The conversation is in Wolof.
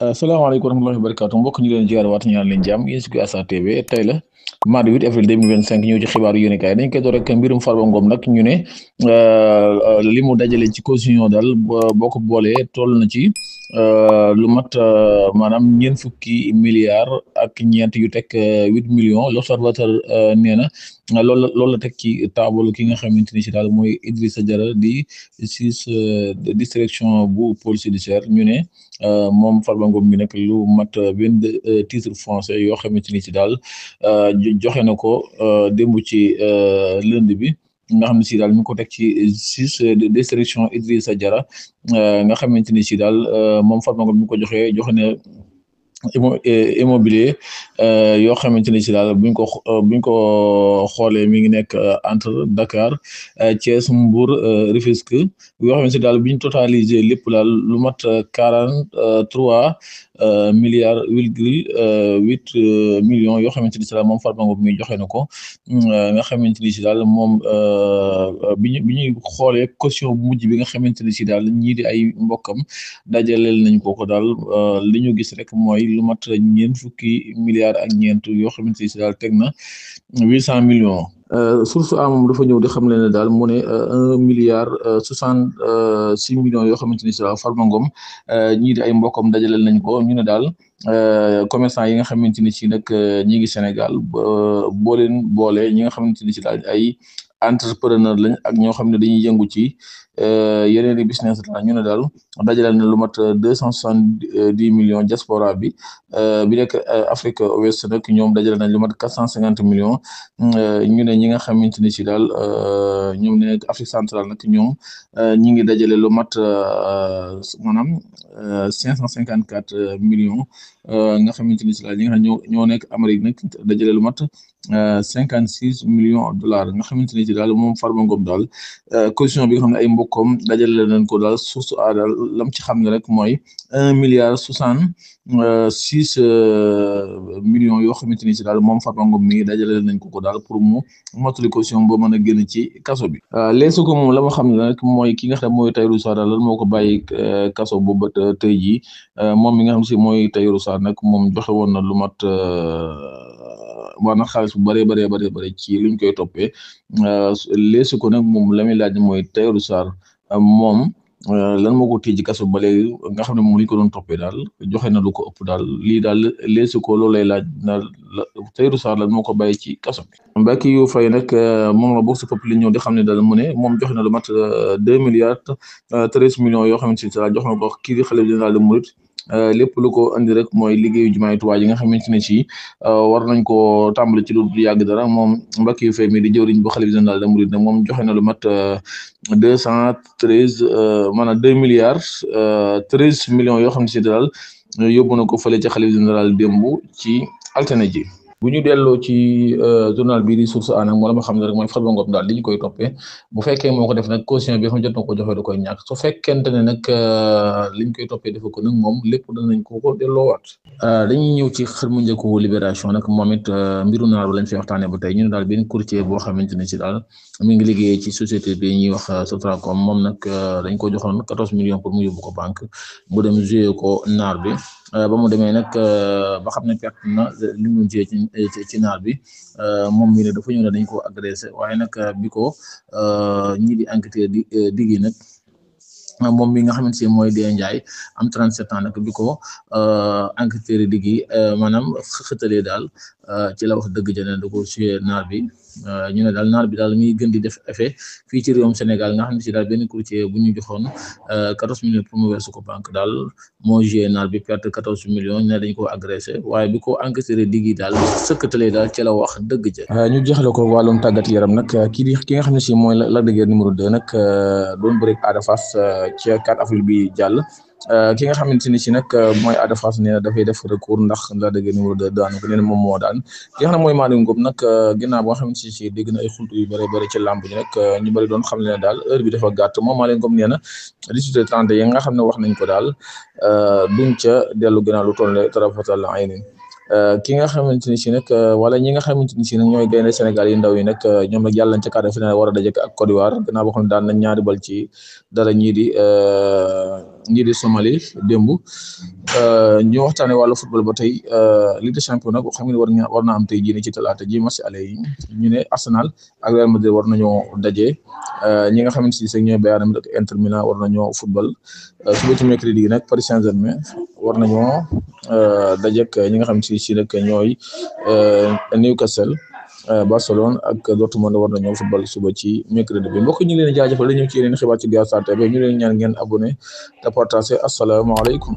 salaamaaleykum wa rahmatullahi wa barakaatu mbokk ñu leen ziar waat ñaan leen jàmm yéen si Asa TV tey la mardi 8 avril 2025 ñëw ci xibaaru yéenekaay dañ koy door rek mbirum Farba Ngom nag ñu ne li mu dajale ci caution daal boo ko boolee toll na ci lu mat maanaam ñeent fukki milliards ak ñeent yu teg 8 millions l'observateur nee na loolu la teg ci table ki nga xamante ni si daal mooy Idrissa Diarra di direction bu pôle judiciaire ñu ne moom Farba Ngom mi nag lu mat benn titre foncier yoo xamante ni si daal joxe na ko démb ci lundi bi nga xam ne si daal ñu ko teg ci direction Idrissa Diarra nga xamante ni si daal moom Farba Ngom mi ko joxe na immobilier yoo xamante ni si daal buñ ko xoolee mi ngi nekk entre Dakar Thiès Mbour Rufisque yoo xamante ni daal biñ totalisé lépp daal lu mat 43 milliards virgule 8 millions yoo xamante ni si daal moom Farba Ngom mi joxe na ko nga xamante ni si daal moom bi ñuy xoolee caution bu mujj bi nga xamante ni si daal ñii di ay mbokkam dajaleel nañ ko daal li ñu gis rek mooy lu mat ñeent fukki milliards ak ñeent yoo xamante ni si daal teg na 800 millions. source a moom dafa ñëw di xam ne daal mu ne 1 milliard 66 millions yoo xamante ni si daal Farba Ngom ñii di ay mbokkam dajaleel nañ ko ñu ne daal commerçant yi nga xamante ni si nag ñi ngi Sénégal boo leen boole ñi nga xamante ni si daal ay entrepreneur lañ ak ñoo xam ne dañuy yëngu ci yeneen i business la ñu ne daal dajaleel na lu mat 270 millions diaspora bi nekk Afrique Ouest nag ñoom dajaleel nañ lu mat 450 millions ñu ne ñi nga xamante ni si daal ñoom ne Afrique centrale nag ñoom ñi ngi dajale lu mat maanaam 554 millions nga xamante ni si daal ñi nga xam ñoo nekk Amérique nag dajale lu mat 56 millions dollars nga xamante ni si daal moom Farba Ngom daal caution bi nga xam ne ay mbokkom dajale nañ ko daal source a daal lam ci xam ne rek mooy 1 milliard 66 millions yoo xamante ni si daal moom Farba Ngom mi dajale nañ ko daal pour mu mottali caution boo mën a génn ci kaso bi leesu ko moom la ma xam ne rek mooy ki nga xam mooy Tahirou Sarr daal lan moo ko bàyyi kaso boobu ba tey jii moom mi nga xam si mooy Tahirou Sarr nag moom joxe woon na lu mat maanaam xaalis bu bëree ci luñ koy toppee leesu ko nag moom la muy laaj mooy Tahirou Sarr moom lan moo ko tëj ci kaso ba léegi nga xam ne moom li ñu ko doon toppee daal joxe na lu ko ëpp daal lii daal leesu ko loolu lay laaj na Tahirou Sarr lan moo ko bàyyi ci kaso bi. Mbacke yu fay nag moom la bokk si fop li ñëw di xam ne daal mu ne moom joxe na lu mat 2 milliards 13 millions yoo xamante ni daal jox na ko kii di xalifa général des mourides lépp lu ko andi rek mooy liggéeyu jumaay Tuubaa yi nga xamante ne ci war nañ ko tàmbali ci lu yàgg dara moom Mbacke yu fay mi di jëwriñ bu xalifa général des mourides nag moom joxe na lu mat 213 maanaam 2 milliards 13 millions yoo xam ne si daal yóbbu na ko fële ci xalifa général démb ci altine ji. bu ñu delloo ci journal bii di Source A nag moo la ma xam ne rek mooy Farba Ngom daal li ñu koy toppee bu fekkee moo ko def nag caution bi xam jot na ko joxe da koy ñàkk su fekkente ne nag li ñu koy toppee dafa ko nag moom lépp danañ ko delloowaat. dañuy ñëw ci xër mu njëkku Libération nag moom it mbiru naar ba lañ fi waxtaanee ba tey ñu ne daal benn courtier boo xamante ne si daal mi ngi liggéeyee ci société bi ñuy wax Sotracom moom nag dañ ko joxoon 14 millions pour mu yóbbu ko banque mu dem joué ko naar bi. ba mu demee nag ba xam ne perte na li mu jiyee ci naar bi moom mi ne dafa ñëw ne dañ ko agressé waaye nag bi ko ñii di enquêteur di diggi nag moom mi nga xamante ne mooy Dee Ndiaye am 37 ans nag bi ko enquêteur yi diggi maanaam xëtalee daal ci la wax dëgg jëne da ko suyee naar bi ñu ne daal naar bi daal mi gën di def effet fii ci réewum Sénégal nga xam ne si daal benn courtier bu ñu joxoon 14 millions pour mu verser ko banque daal moo joué naar bi perte 14 millions ne dañ ko agressé waaye bi ko enquêteur diggi daal sëkkatalee daal ci la wax dëgg ja ñu jeexale ko wàllum tàggat yaram nag ki nga xam ne si mooy Lac de Guiers numéro 2 nag doon bëri Ada Fass ci 4 avril bi jàll ki nga xamante ni si nag mooy Ada Fass nee na dafay def recours ndax Lac de Guiers numéro 2 daanu ko nee na moom moo daan ki nga xam ne mooy Malick Ngom nag ginnaaw boo xamante ni si dégg na ay xultu yu bëri ci làmb ji nag ñu bëri doon xam ne daal heure bi dafa gàtt moom Malick Ngom nee na 18h30 yi nga xam ne wax nañ ko daal duñ ca dellu ginnaaw lu toll ne tarafatal aynin ki nga xamante ni si nag wala ñi nga xamante ni si nag ñooy gaynde Sénégal yi ndaw yi nag ñoom nag yàlla nañ ca quart de finale war a daje ak Côte d'Ivoire gannaaw boo xam ne daan nañ ñaari bal ci dara ñii di Somalie démb ñu waxtaanee wàllu football ba tey Ligue des champions nag xam nga war naa am tey jii ci talaata ji match aller yi ñu ne Arsenal ak Real Madrid war nañoo daje ñi nga xamante ni si ñooy Bayern Munich ak Inter Milan war nañoo football suba ci mercredi gi nag Paris Saint-Germain war nañoo daje ak ñi nga xam si nag ñooy Newcastle. Barcelone ak Dortmund war nañoo football suba ci mercredi bi mbokk ñu leen jaajëfal la ñëw ci yeneen xibaar ci Diastar TV ñu leen ñaan ngeen abonné te partager asalaamaaleykum